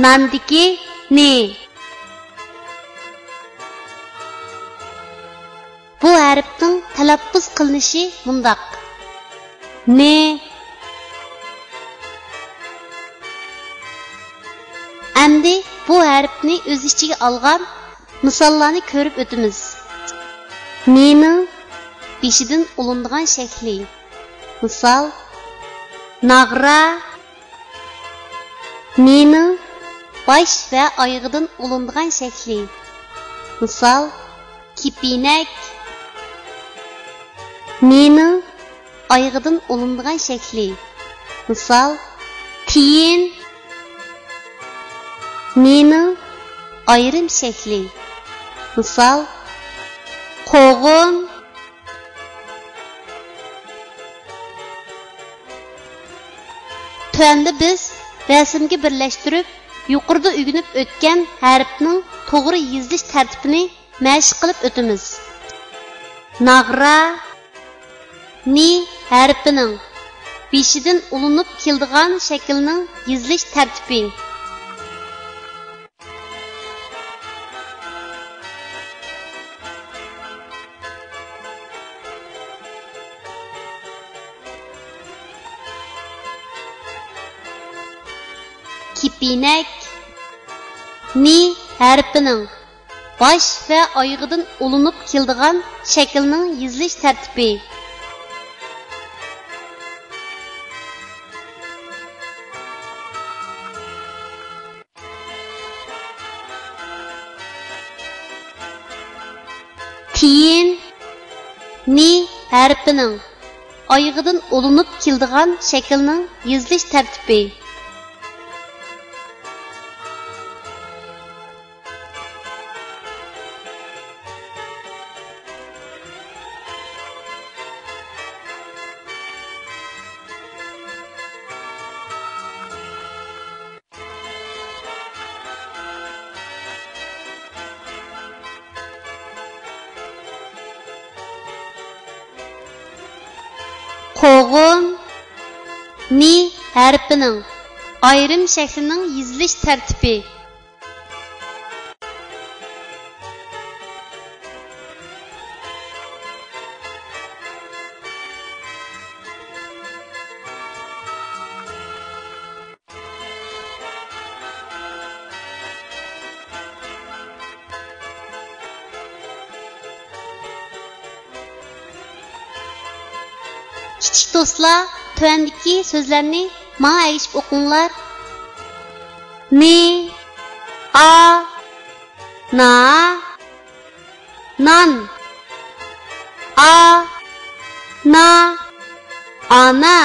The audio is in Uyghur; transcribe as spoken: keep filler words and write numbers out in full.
ناندىكى نى. بۇ ھەرپنىڭ تەلەپپۇز قىلىنىشى مۇنداق: نى. ئەمدى بۇ ھەرپنى ئۆز ئىچىگە ئالغان مىساللارنى كۆرۈپ ئۆتىمىز. نىنىڭ بېشىدىن ئۇلىنىدىغان شەكلى. مىسال، ناغرا. نىنىڭ باش ۋە ئايىغىدىن ئۇلىنىدىغان شەكلى. مىسال، كېپىنەك. نىنىڭ ئايىغىدىن ئۇلىنىدىغان شەكلى. مىسال، تىيىن. نىنىڭ ئايرىم شەكلى. مىسال، قوغۇن. تۆۋەندە بىز رەسىمگە بىرلەشتۈرۈپ، يۇقىرىدا ئۆگىنىپ ئۆتكەن ھەرپنىڭ توغرا يېزىلىش تەرتىپىنى مەشىق قىلىپ ئۆتىمىز. ناغرا، نى ھەرپىنىڭ بېشىدىن ئۇلىنىپ كېلىدىغان شەكىلنىڭ يېزىلىش تەرتىپى. كېپىنەك، نى ھەرپىنىڭ باش ۋە ئايىغىدىن ئۇلىنىپ كېلىدىغان شەكىلنىڭ يېزىلىش تەرتىپى. تىيىن، نى ھەرپىنىڭ ئايىغىدىن ئۇلىنىپ كېلىدىغان شەكىلنىڭ يېزىلىش تەرتىپى. قوغۇن، نى ھەرپىنىڭ ئايرىم شەكلىنىڭ يېزىلىش تەرتىپى. كىچىك دوستلار، تۆۋەندىكى سۆزلەرنى ماڭا ئەگىشىپ ئوقۇڭلار. نى، ئا، نا، نان. ئا، نا، ئانا.